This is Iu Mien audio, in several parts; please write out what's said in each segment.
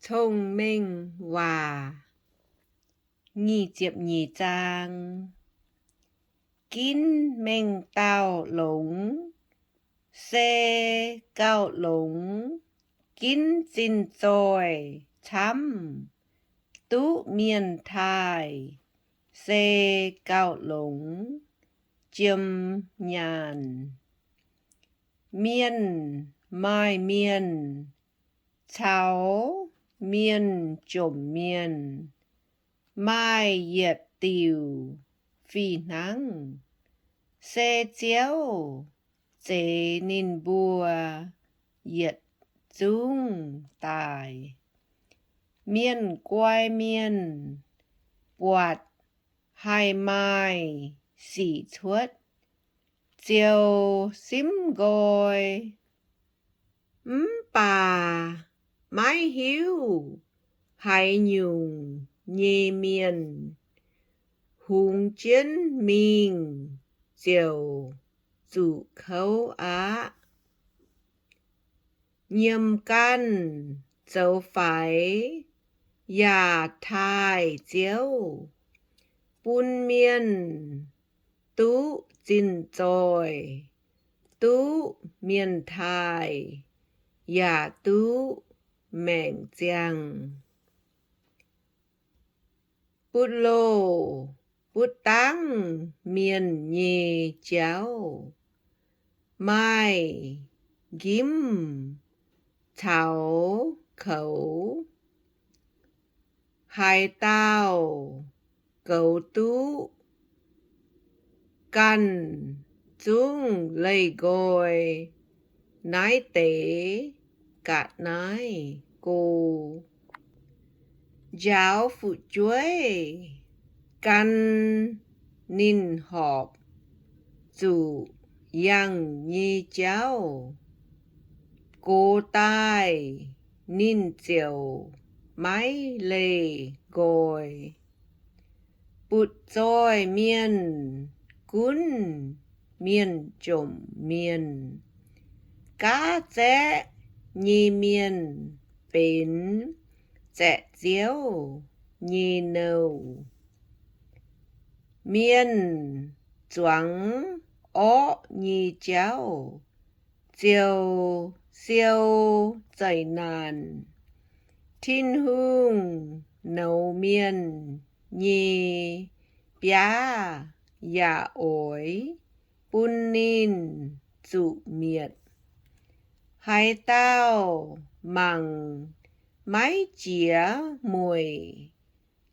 Tongh Mengh Waac. Nyic ziepc nyeic zaang. Ginv mengh dauh longx, se gauh longx ginv zinh zoih camv. Duqv mienh taaih, se gauh longx jiem nyaanh. Mienh maaih mienh caux mienh jomc mienh maaih yietc diuc fih hnangv, se Ziouv zeix ninh mbuo yietc zungv daaih. Mienh guai mienh buatc haih maaih sic cuotv, ziouc simv nqoi. Mv baac maiv hiuv haaix nyungc nyei mienh hungx jienv mingh ziouc zuqc kouv aqv. Nyiemc ganh zoux faix yaac taaih Ziouv, bun mienh duqv zinh zoih, duqv mienh taaih, yaac duqv maengc ziangh. Butv-loh butv dangv mienh nyei jauv maaih nqimv caux koux. Haaix dauh goux duqv ganh zungv leih nqoi naaiv deix ga'naaiv go. Njaaux fu'jueiv gan ninh horpc zuqc yangh nyei jauv. Gox daaih ninh ziouc maiv leih nqoi. Butv zoih mienh gunv mienh jomc mienh. Gaav zaeqv nyei mienh benx zaeqc ziouv nyei nouh. Mienh zuangx orqv nyei jauv ziouc siou zeqc naanc. Tin-Hungh nouz mienh nyei biaav yaac oix bun ninh zuqc mietc. Haaix dauh mangc maiv jiex mueic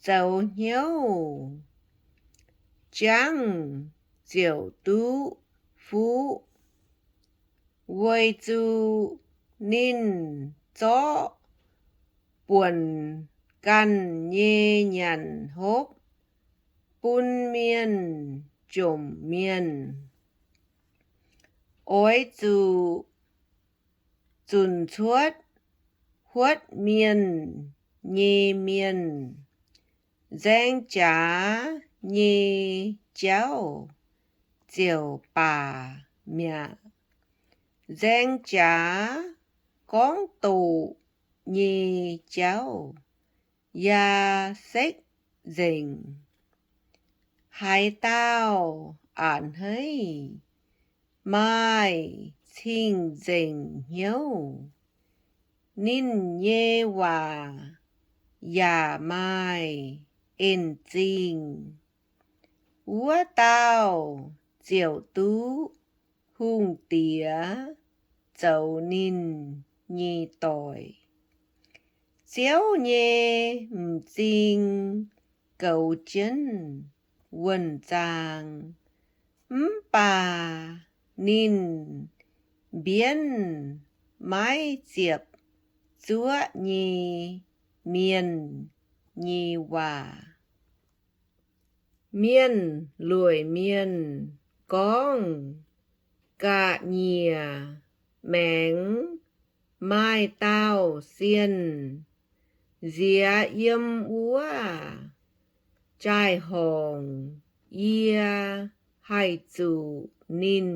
zoux hnyouv, jangv ziouc duqv fuqv, weic zuqc ninh zorqv buonc ganh nyei nyanc hopv bun mienh jomc mienh. Oix zuqc zunc cuotv huotv mienh nyei mienh. Nzaeng jaax nyei jauv ziouc baac mi'aqv. Nzaeng jaax gorngv doqc nyei jauv yaac sekv nzengc. Haaix dauh a'hneiv maaih cing-nzengc hnyouv, ninh nyei waac yaac maaih en-zingh. Wuov dauh ziouc duqv hungh diex zoux ninh nyei doic. Ziouv nyei m'zing goux jienv wuonh zaang, mv baac ninh mbienv maiv ziepc zuoqv nyei mienh nyei waac. Mienh lueic mienh gorngv ga'nyiec maengx maaih dauh sienh nziex yiem wuov jaai-horngc, yie haih zuqc ninh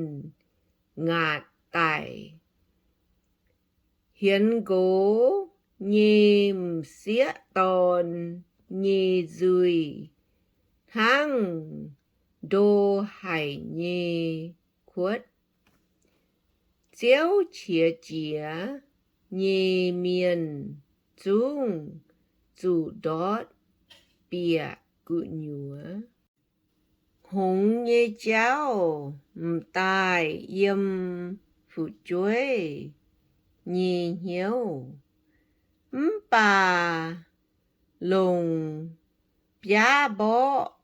ngaatc daic. Hienx nqox nyei m'sieqv dorn nyei nzuih hnangv ndo haic nyei kuotv. Ziouv qiex jiez nyei mienh zungv zuqc ndortv bieqc gu'nyuoz. Hngongx nyei jauv m'daaih yiem fu'jueiv nyei hnyouv, mv baac longc biaav mborqv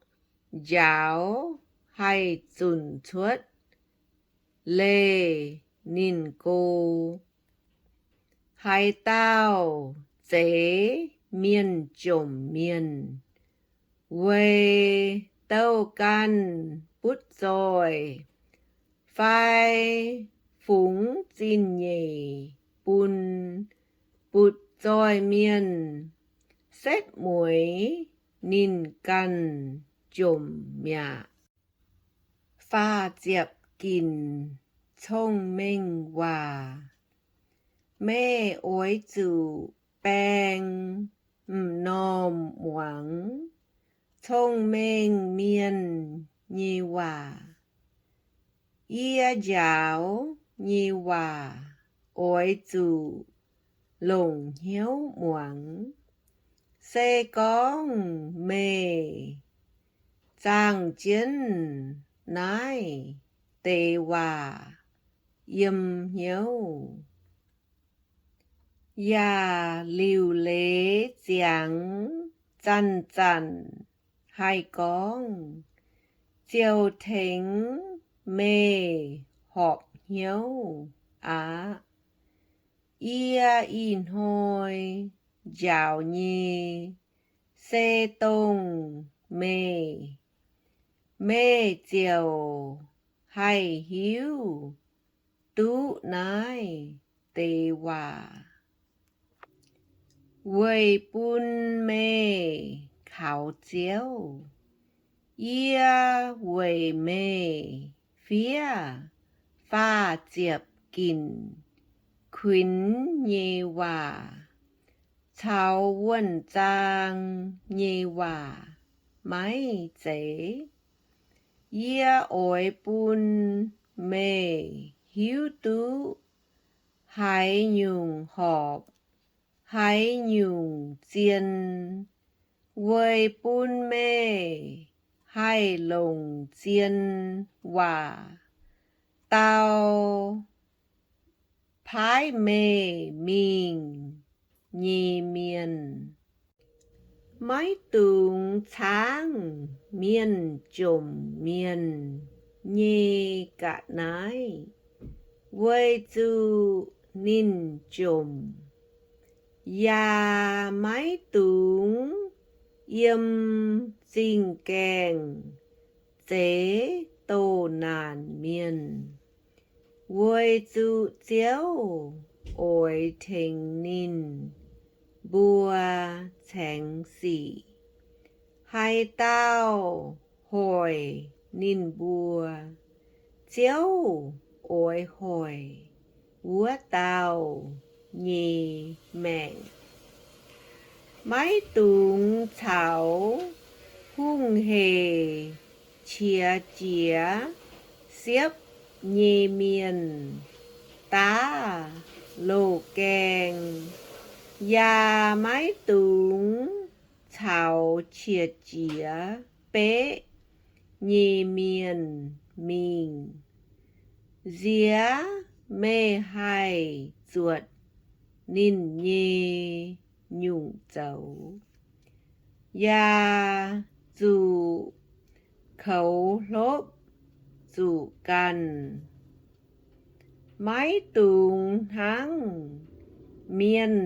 njaaux haih zunc cuotv leih ninh go. Haaix dauh zeix mienh jomc mienh, weic douh ganh butv zoih, fai fungx zingh nyeic bun butv zoih mienh, setv mueiz ninh ganh jomc mi'aqv. Faah ziepc ginc cong-mengh waac. Meih oix zuqc baeng m'normh muangx cong-mengh mienh nyei waac. Yie njaaux nyei waac oix zuqc longc hnyouv muangx. Se gorngv meih zaangh jienv naaiv deix waac yiem hnyouv, yaac liuc leiz ziangx zanc-zanc haih gorngv, ziouc tengx meih horpc hnyouv aqv. Yie ih hnoi njaaux nyei se dongh meih. Meih ziouc haih hiuv duqv naaiv deix waac. Weic bun meih kaux Ziouv, yie weic meih fiev faah ziepc ginc kuinx nyei waac caux wuonh zaang nyei waac maiv zeiz. Yie oix bun meih hiuv duqv haaix nyungc horpc, haaix nyungc zien, weic bun meih haih longc zien waac dau paaiv meih mingh nyei mienh. Maiv dungx caangv mienh jomc mienh nyei ga'naaiv, weic zuqc ninh jomc. Yaac maiv dungx yiem zingh gaengh zeix doh naanc mienh, weic zuqc Ziouv oix tengx ninh mbuo caengx sic. Haaix dauh hoic ninh mbuo, Ziouv oix hoic wuov dauh nyei maengc. Maiv dungx caux hungh heic qiex jiez siepv nyei mienh daav loz-gaeng, yaac maiv dungx caux qiex jiez beqv nyei mienh mingh. Nziex meih haih zuotc ninh nyei nyungc zoux, yaac zuqc koux hlopv zuqc ganh. Maiv dungx hnangv mienh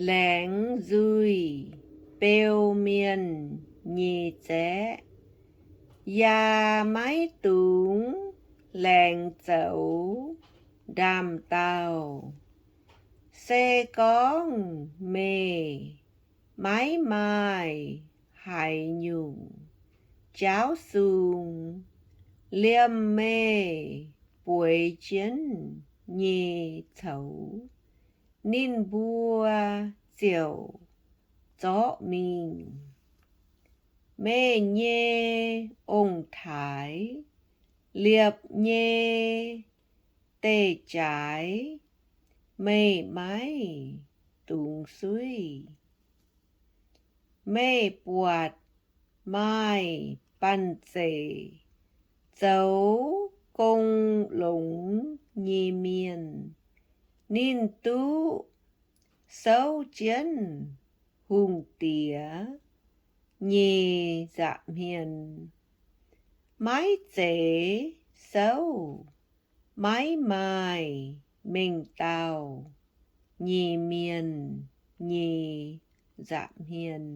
laengz nzuih beu mienh nyei zaeqv, yaac maiv dungx laengz zoux ndaam-daauh. Se gorngv meih maiv maaih haaix nyungc jaauv sung liemh meih bueix jienv nyei coux, ninh mbuo ziouc zorqv mingh. Meih nyei ong-taaix liepc nyei deic-jaaix meih maiv dungx suiv. Meih buatc maaih banh zeic zoux gong longx nyei mienh, ninh duqv souv jienv hungh diex nyei nza'hmien, maiv zeiz souv maiv maaih mengh dauh nyei mienh nyei nza'hmien.